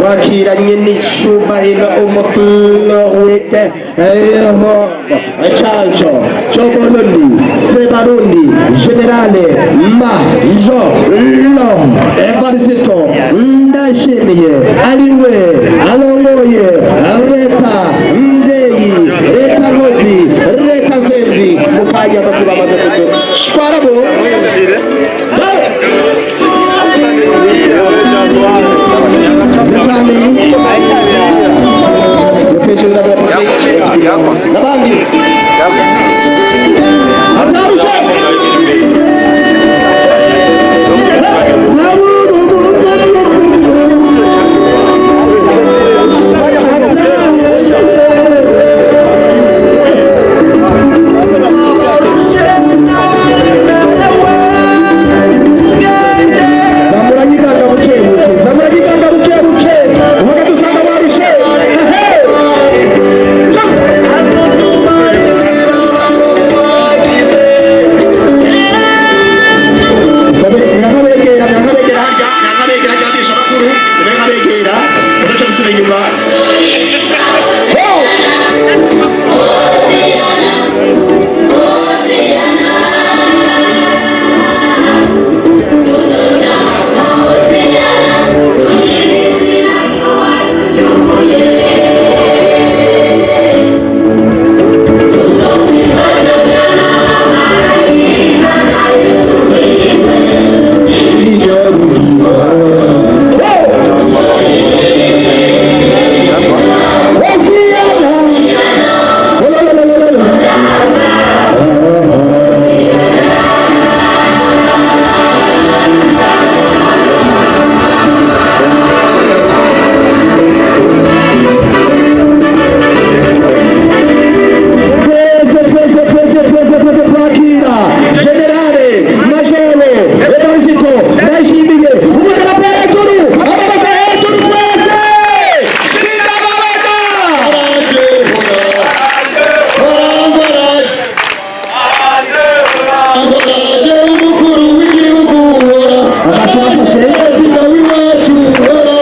Twakiranye n'icubahiro umukuru w'igihugu cacu c'Uburundi, Sebarundi, Général Major Evariste Ndayishimiye, ariwe arongoye leta mvyeyi, leta nkozi, leta nsenzi. Mu kanya aza kuba amaze kudushwarabo. Cyane n'abandi atarusha. Zamura nyiganga buke buke, zamura nyiganga buke buke, uvuga dusanga barushe. Nkabegera, nkabegera harya, nkabegera harya, abisha bakuru, nkabegera udaca gusubira inyuma. Twese, twese, twese, twese, twese twakira Général Major Evariste Ndayishimiye. Umugarapo hejuru, amaboko hejuru, twese sindababona. Araje umukuru w'igihugu uhora, Amashyi. Perezida w'iwacu uhora,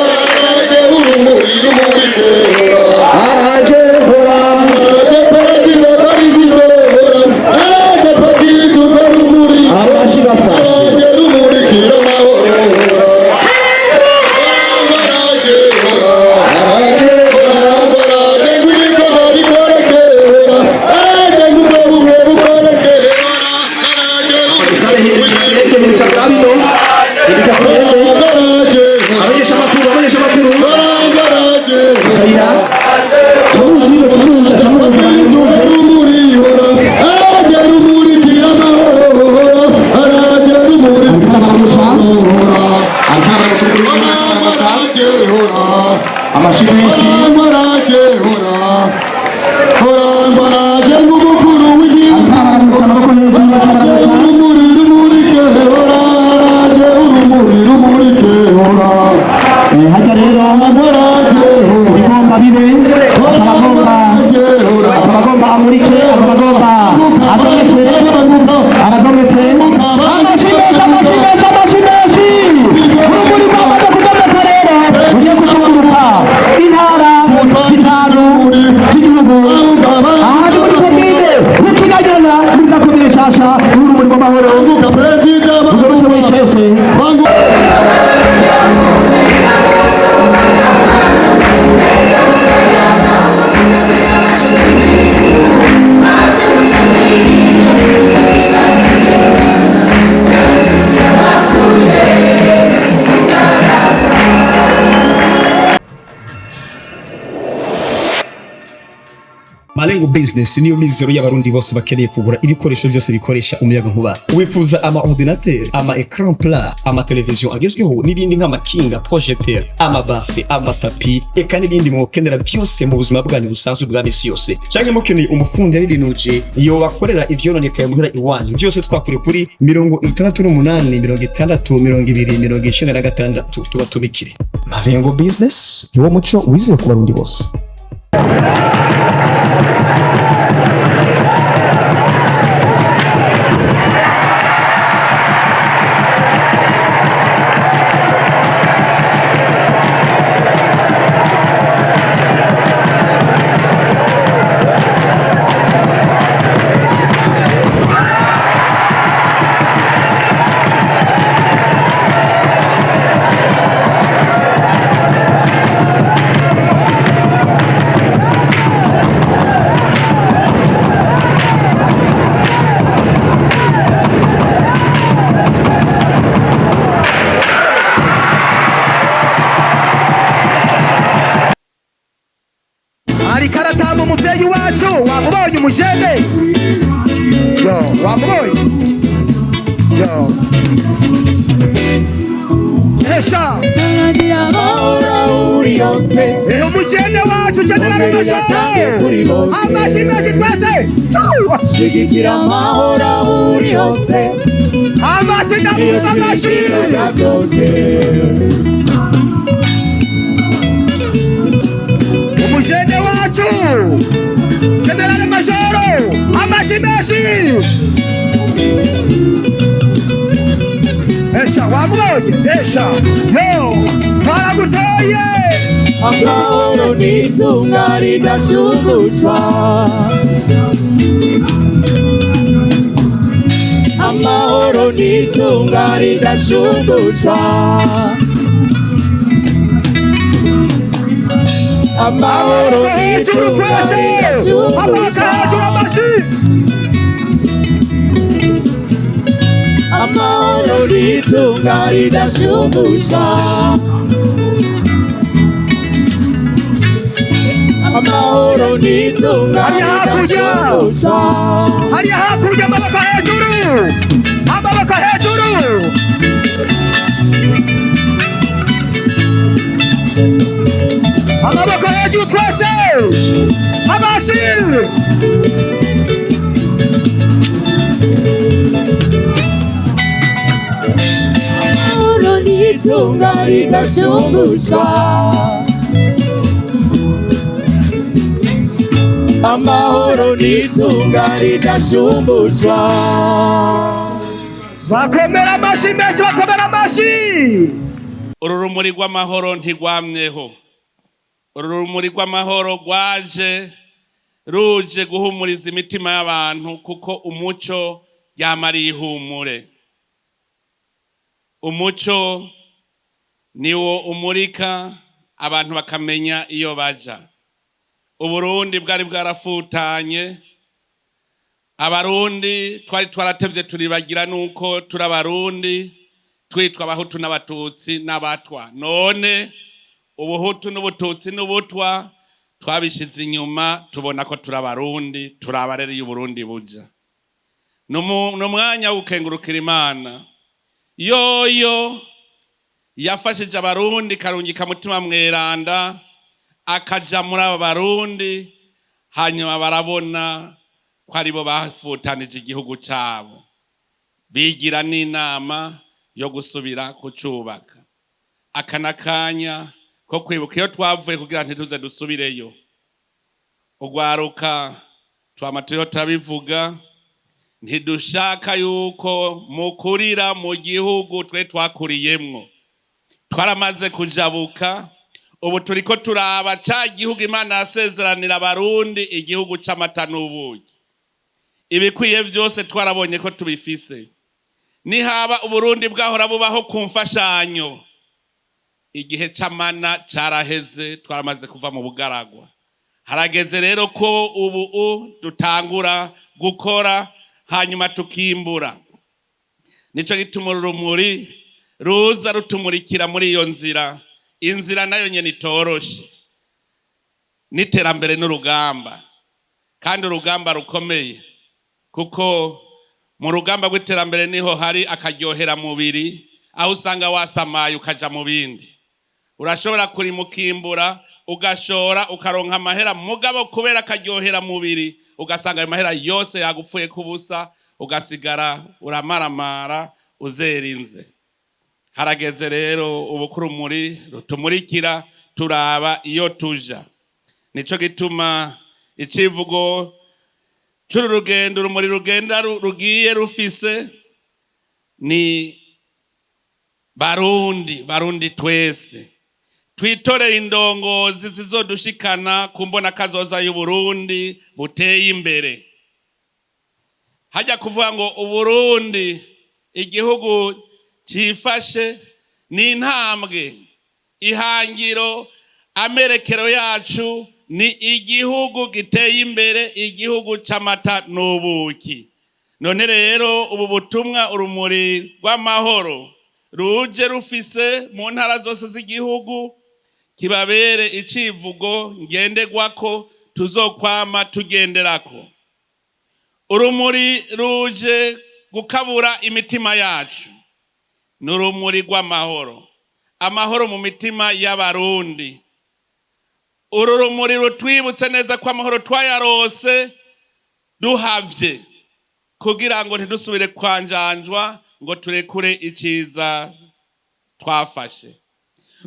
araje urumuri rumurike uhora. Araje hora. Araje perezida Barizito uhora, araje padiri tuva rumuri, Amashyi bafashe. Araje rumurikira amahoro uhora. Araje uhora. Araje. Araje ngo ibikorwa bikoreke uhora, araje ngo ubwo bumwe bukoreke uhora, araje Usabe hirya ibikapu bino, ibikapu bino. araje uhora. Abanyesha makuru, abanyesha makuru. Kayira. Amashyi menshi. Abaramutsa amaboko hejuru, abaramutsa. Hajya rero ibigomba bibe, akabagomba, akabagomba amurike, akabagomba agomeke, aragometse. Amashyi menshi, amashyi menshi, amashyi menshi. Urumuri rwamaze kugomeka rero, ugiye kuzunguruka intara zitanu z'igihugu. Aha ni muri komine Bukinanyana, muri za komine nshasha, urumuri rw'amahoro ugaruke wicese. Malengo Business niyo mizero y'Abarundi bose bakeneye kugura ibikoresho byose bikoresha umuyaga nkuba. Wifuza ama ordinateur, ama écran plat, ama television agezweho n'ibindi nk'amakinga, projecteur, ama baffle, ama tapis, eka n'ibindi mwokenera byose mu buzima bwanyu busanzwe bwa misi yose. Canke mukeneye umufundi yabibinuje iyo bakorera ivyononekaye muhira iwanyu. Byose twakure kuri 68 60 20 96 tubatumikire. Malengo Business niwo muco wizewe ku Barundi bose. Ariko aratamba umuvyeyi wacu. Wamubonye umujene? Yo, wamubonye? Yo, esha. Haranira amahoro aho uri hose. Ehe, umujene wacu, général Ongera kuri majoro. bose. Amashi menshi twese. Chu! Shigikira amahoro aho uri hose. Amashi, Niyo ndavuga amashi. shingiro rya byose. Umujene wacu, général major, amashi menshi. Esha, wamubonye? Esha, yo, twaragutoye. Amahoro ni itunga ridashumbushwa. Amahoro ni itunga ridashumbushwa. Amahoro Amaboko ni hejuru itunga twese, amaboko ridashumbushwa. hejuru, amashi. Amahoro ni itunga ridashumbushwa. Amahoro ni itunga Hariya hakurya. ridashumbushwa. Hariya hakurya, amaboko hejuru, amaboko hejuru. Amaboko hejuru twese, amashi. Amahoro ni itunga ridashumbushwa. Amahoro ni itunga ridashumbushwa. Bakomera amashi menshi, bakomera amashi. Uru rumuri rw'amahoro ntirwamyeho. Uru rumuri rw'amahoro rwaje ruje guhumuriza imitima y'abantu, kuko umuco yamariye ihumure. Umuco niwo umurika abantu bakamenya iyo baja. Uburundi bwari bwarafutanye. Abarundi twari twaratevye turibagira nuko turi Abarundi, twitwa Abahutu n'Abatutsi n'Abatwa. None Ubuhutu n'Ubututsi n'Ubutwa twabishize inyuma, tubona ko turi Abarundi, turi abarereye Uburundi buja. Ni umwanya wo gukengurukira Imana yoyo yafashije Abarundi, karungika Mutima Mweranda akaja muri aba Barundi, hanyuma barabona ko aribo bafutanije igihugu cabo, bigira n'inama yo gusubira kucubaka. Aka n'akanya ko kwibuka iyo twavuye kugira ntituze dusubireyo. Ugwaruka, twama turiho turabivuga, ntidushaka yuko mukurira mu gihugu twe twakuriyemwo. Twaramaze kujabuka, ubu turiko turaba ca gihugu Imana yasezeranira Abarundi, igihugu c'amata n'ubuki. Ibikwiye vyose twarabonye ko tubifise. Nihaba Uburundi bwahora bubaho ku mfashanyo, igihe c'amana caraheze, twaramaze kuva mu bugaragwa. Harageze rero ko ubu dutangura gukora, hanyuma tukimbura. Nico gituma urumuri ruza rutumurikira muri iyo nzira. Inzira nayo nyene itoroshe, n'iterambere n'urugamba, kandi urugamba rukomeye, kuko mu rugamba rw'iterambere niho hari akaryohera mubiri, aho usanga wasamaye ukaja mu bindi. Urashobora kurima, ukimbura, ugashora, ukaronka amahera, mugabo kubera akaryohera mubiri ugasanga ayo mahera yose yagupfuye kubusa, ugasigara uramaramara uzerinze. Harageze rero ubu ko urumuri rutumurikira, turaba iyo tuja. Nico gituma icivugo c'uru rugendo urumuri rugenda rugiye rufise ni "Barundi, Barundi twese, twitorere indongozi zizodushikana ku mbona kazoza y'Uburundi buteye imbere." Hajya kuvuga ngo Uburundi igihugu cifashe ni intambwe, ihangiro, amerekero yacu ni igihugu giteye imbere, igihugu c'amata n'ubuki. None rero ubu butumwa urumuri rw'amahoro ruje rufise mu ntara zose z'igihugu kibabere icivugo ngenderwako. Tuzokwama tugenderako. Urumuri ruje gukabura imitima yacu, ni urumuri rw'amahoro, amahoro mu mitima y'Abarundi. Uru rumuri rutwibutse neza ko amahoro twayarose duhavye, kugira ngo ntidusubire kwanjanjwa ngo turekure iciza twafashe.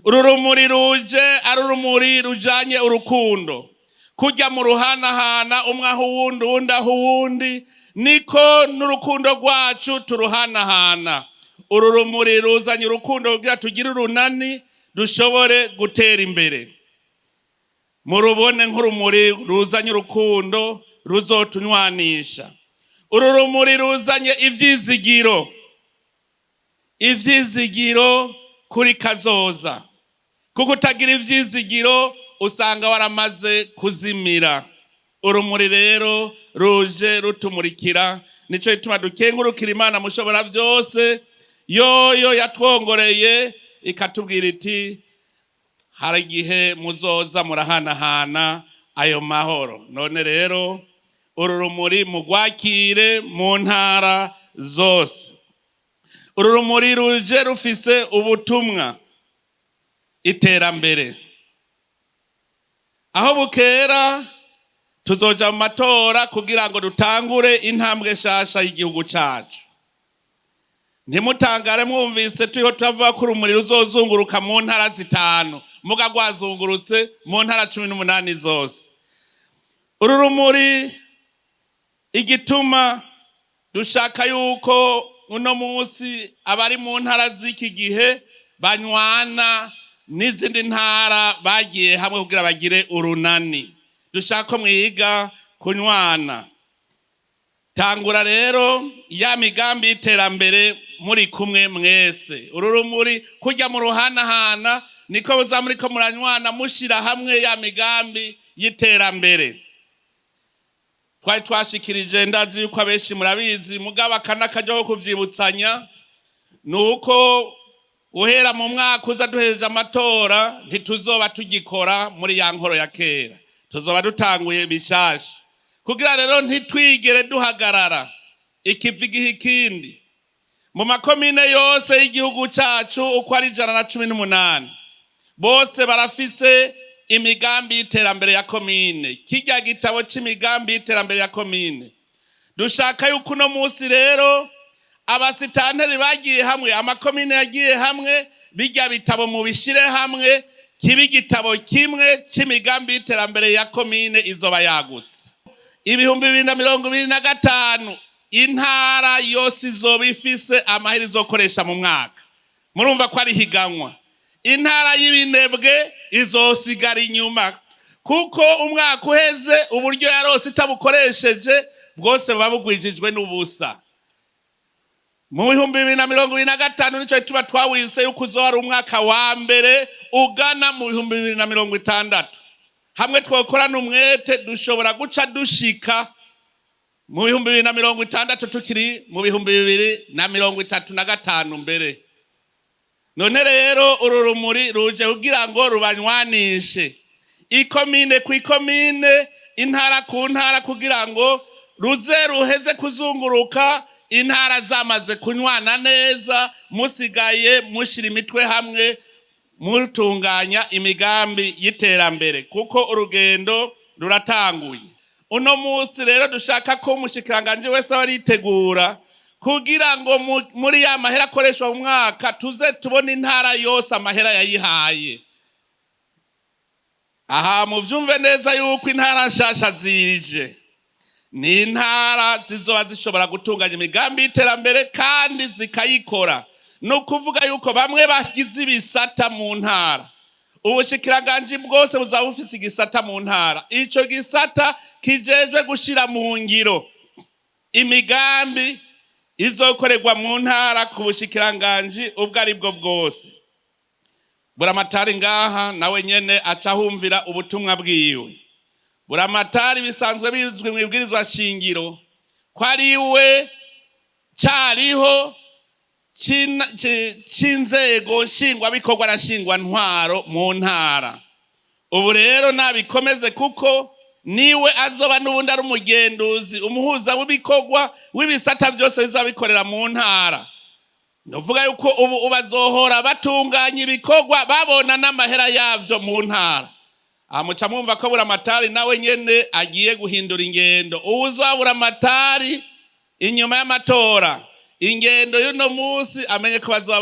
Uru rumuri ruje ari urumuri rujanye urukundo, kujya mu ruhanahana, umwe aho uwundi, uwundi aho uwundi, niko n'urukundo rwacu turuhanahana. Uru rumuri ruzanye urukundo kugira tugire urunani, dushobore gutera imbere. Murubone nk'urumuri ruzanye urukundo ruzotunywanisha. Uru rumuri ruzanye ivyizigiro, ivyizigiro kuri kazoza, kuko utagira ivyizigiro usanga waramaze kuzimira. Urumuri rero ruje rutumurikira. Nico gituma dukengurukira Imana Mushobora Byose, yoyo yatwongoreye ikatubwira iti: "Hari igihe muzoza murahanahana ayo mahoro." None rero uru rumuri mugwakire mu ntara zose. Uru rumuri ruje rufise ubutumwa: iterambere. Aho bukera tuzoja mu matora kugira ngo dutangure intambwe nshasha y'igihugu cacu. Ntimutangare mwumvise turiho turavuga ko urumuri ruzozunguruka mu ntara zitanu, muga rwazungurutse mu ntara 18 zose. Uru rumuri, igituma dushaka yuko uno munsi abari mu ntara z'iki gihe banywana n'izindi ntara bagiye hamwe kugira bagire urunani, dushaka ko mwiga kunywana. Tangura rero ya migambi y'iterambere muri kumwe mwese. Uru rumuri kujya mu ruhanahana, niko muza muriko muranywana, mushira hamwe ya migambi y'iterambere twari twashikirije. Ndazi yuko abenshi murabizi, mugabo aka n'akaryo ko kuvyibutsanya ni uko guhera mu mwaka uza duhejeje amatora, ntituzoba tugikora muri ya nkoro ya kera, tuzoba dutanguye bishasha. Kugira rero ntitwigere duhagarara, ikivi giha ikindi. Mu makomine yose y'igihugu cacu uko ari 118, bose barafise imigambi y'iterambere ya komine, kirya gitabo c'imigambi y'iterambere ya komine. Dushaka yuko uno munsi rero abasitanteri bagiye hamwe, amakomine yagiye hamwe, bijya bitabo mubishire hamwe, kibe igitabo kimwe c'imigambi y'iterambere ya komine. Izoba yagutse. 2025, intara yose izoba ifise amahera izokoresha mu mwaka. Murumva ko ari higanwa. Intara y'ibinebwe izosigara inyuma, kuko umwaka uheze uburyo yarose itabukoresheje bwose buba bugwijijwe n'ubusa. Mu 2025, nico tuba twawise yuko uzoba ari umwaka wa mbere ugana mu 2060. Hamwe twokorana umwete, dushobora guca dushika mu 2060 tukiri mu 2035 mbere. None rero uru rumuri ruje kugira ngo rubanywanishe, ikomine ku ikomine, intara ku ntara, kugira ngo ruze ruheze kuzunguruka intara zamaze kunywana neza, musigaye mushira imitwe hamwe, mutunganya imigambi y'iterambere, kuko urugendo ruratanguye. Uno munsi rero dushaka ko umushikiranganji wese aba aritegura kugira ngo muri ya mahera akoreshwa mu mwaka, tuze tubone intara yose amahera yayihaye. Aha muvyumve neza yuko intara nshasha zije ni intara zizoba zishobora gutunganya imigambi y'iterambere kandi zikayikora. Ni ukuvuga yuko bamwe bagize ibisata mu ntara, ubushikiranganji bwose buzaba bufise igisata mu ntara, ico gisata kijejwe gushira mu ngiro imigambi izokorerwa mu ntara ku bushikiranganji ubwo ari bwo bwose. Buramatari ngaha nawe nyene aca ahumvira ubutumwa bwiwe. Buramatari bisanzwe bizwi mu ibwirizwa shingiro ko ari we cariho c'inzego nshingwabikorwa na nshingwantwaro mu ntara. Ubu rero nabikomeze, kuko Niwe azoba n'ubundi ari umugenduzi, umuhuza w'ibikorwa w'ibisata byose bizoba bikorera mu ntara. Nuvuga yuko ubu bazohora batunganya ibikorwa babona n'amahera yavyo mu ntara. Aha muca mwumva ko Buramatari nawe nyene agiye guhindura ingendo. Uwuzoba Buramatari inyuma y'amatora, ingendo y'uno munsi, amenye ko bazoba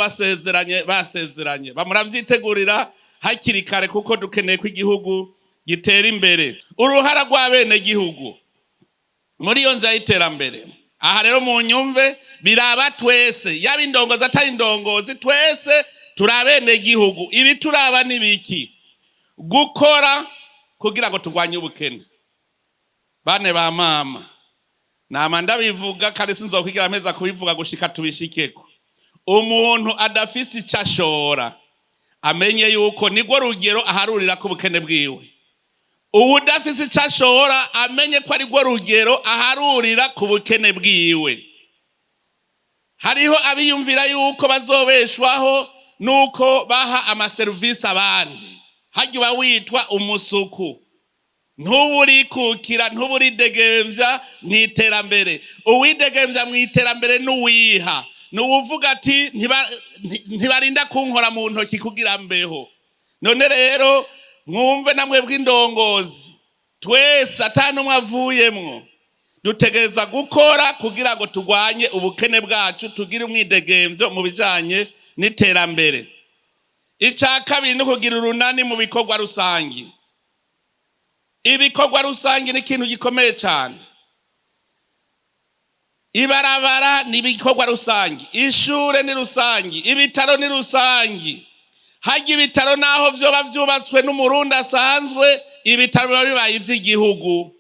basezeranye. Bamuravyitegurira hakiri kare, kuko dukeneye ko igihugu gitera imbere. Uruhara rw'abenegihugu muri iyo nzira y'iterambere, aha rero mu nyumve, biraba twese, yaba indongozi, atari indongozi, twese turi abenegihugu. Ibi turaba n'ibiki? Gukora kugira ngo turwanye ubukene. Bane ba mama, nama ndabivuga kandi sinzokwigira ameza kubivuga gushika tubishikeko. Umuntu adafise ico ashora, amenye yuko nirwo rugero aharurira ku bukene bwiwe. Uwudafise ico ashora, amenye ko ari rwo rugero aharurira ku bukene bwiwe. Hariho abiyumvira yuko bazobeshwaho nuko baha amaserivisi abandi. Harya uba witwa umusuku, ntuburikukira, ntuburidegemvya mu iterambere. Uwidegemvya mu iterambere n'uwiha, ni uwuvuga ati: "Ntibarinda kunkora mu ntoki kugira mbeho." None rero mwumve, namwe bw'indongozi, twese ata n'umwe avuyemwo, dutegereza gukora kugira ngo turwanye ubukene bwacu, tugire umwidegemvyo mu bijanye n'iterambere. Icya kabiri ni ukugira urunani mu bikorwa rusangi. Ibikorwa rusangi ni ikintu gikomeye cyane. Ibarabara ni ibikorwa rusangi, ishure ni rusangi, ibitaro ni rusangi. Harya ibitaro, naho vyoba vyubatswe n'Umurundi asanzwe, ibitaro biba bibaye ivy'igihugu.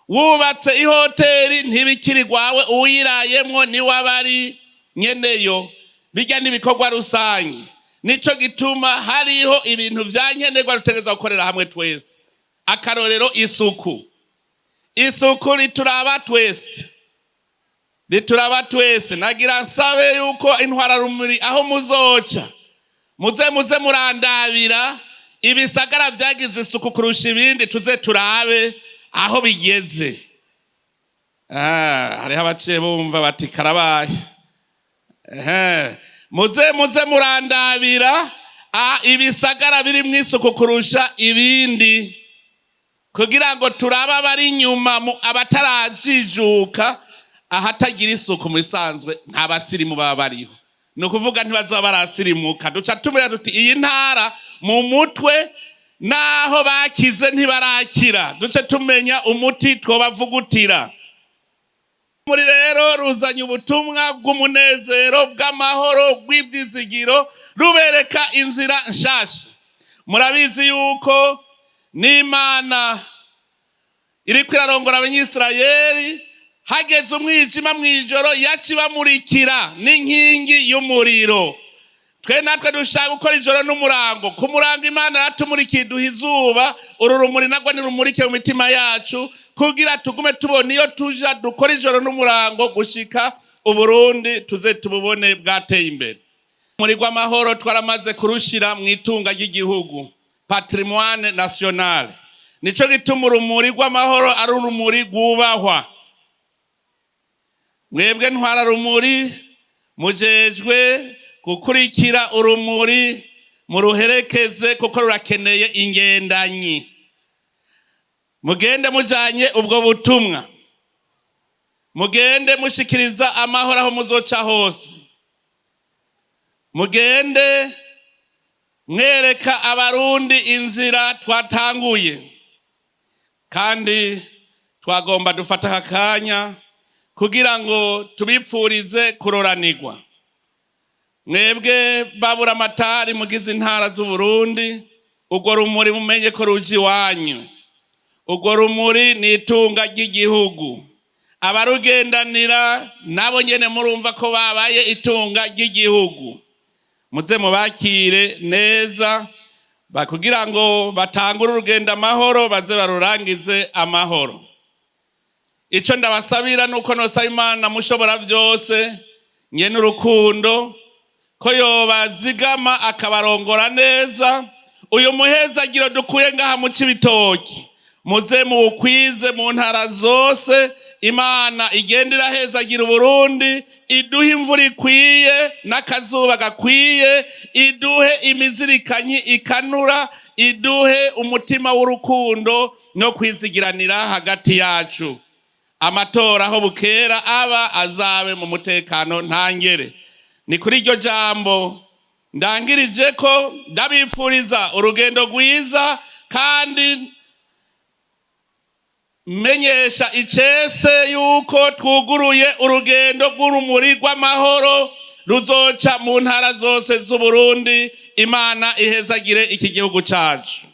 Wubatse ihoteri, ntibikiri rwawe, uwirayemwo niwe aba ari nyeneyo. Bijya n'ibikorwa rusangi. Nico gituma hariho ibintu vya nkenerwa dutegerezwa gukorera hamwe twese. Akarorero, isuku. Isuku rituraba twese, rituraba twese. Nagira nsabe yuko intwararumuri, aho muzoca, muze murandabira ibisagara vyagize isuku kurusha ibindi, tuze turabe aho bigeze. Hariho abaciye bumva bati karabaye. Ehe. Muze murandabira ibisagara birimwo isuku kurusha ibindi, kugira ngo turabe abari inyuma, abatarajijuka. Ahatagira isuku mu bisanzwe nta basirimu baba bariho, ni ukuvuga ntibazaba barasirimuka. Duca tumenya tuti iyi ntara mu mutwe naho bakize ntibarakira, duce tumenya umuti twobavugutira. Muri rero ruzanye ubutumwa bw'umunezero, bw'amahoro, bw'ibyizigiro, rubereka inzira nshasha. Murabizi yuko n'Imana iriko irarongora Abanyisirayeli, hageze umwijima mw'ijoro yaca ibamurikira n'inkingi y'umuriro. Twe natwe dushaka gukora ijoro n'umurango. Ku murango Imana yaratumurikiye, iduha izuba. Uru rumuri nagwo nirumurike mu mitima yacu, kugira tugume tubona iyo tuja, dukora ijoro n'umurango gushika Uburundi tuze tububone bwateye imbere. Muri rw'amahoro twaramaze kurushira mu itunga ry'igihugu, patrimoine national. Nico gituma urumuri rw'amahoro ari urumuri rwubahwa. Mwebwe ntwara rumuri, mujejwe gukurikira urumuri, muruherekeze, kuko rurakeneye ingendanyi. Mugende mujanye ubwo butumwa, mugende mushikiriza amahoro aho muzoca hose, mugende mwereka Abarundi inzira twatanguye. Kandi twagomba dufata aka kanya kugira ngo tubipfurize kuroranirwa, mwebwe babura amatari mugize intara z'Uburundi. Urwo rumuri mumenye ko ruje iwanyu. Urwo rumuri ni itunga ry'igihugu. Abarugendanira nabo nyene murumva ko babaye itunga ry'igihugu. Muze mubakire neza kugira ngo batangure urugendo amahoro, baze barurangize amahoro. Ico ndabasabira nuko nosaba Imana mushobora byose, nyene urukundo, ko yobazigama akabarongora neza. Uyu muhezagiro dukuye ngaha mu Cibitoki. Muze muwukwize mu ntara zose. Imana igenda irahezagira Uburundi, iduhe imvura ikwiye n'akazuba gakwiye, iduhe imizirikanyi ikanura, iduhe umutima w'urukundo no kwizigiranira hagati yacu. Amatora aho bukera aba azabe mu mutekano ntangere. Ni kuri iryo jambo ndangirije ko ndabipfuriza urugendo rwiza, kandi menyesha icese yuko twuguruye urugendo rw'urumuri rw'amahoro ruzoca mu ntara zose z'Uburundi. Imana ihezagire iki gihugu cacu.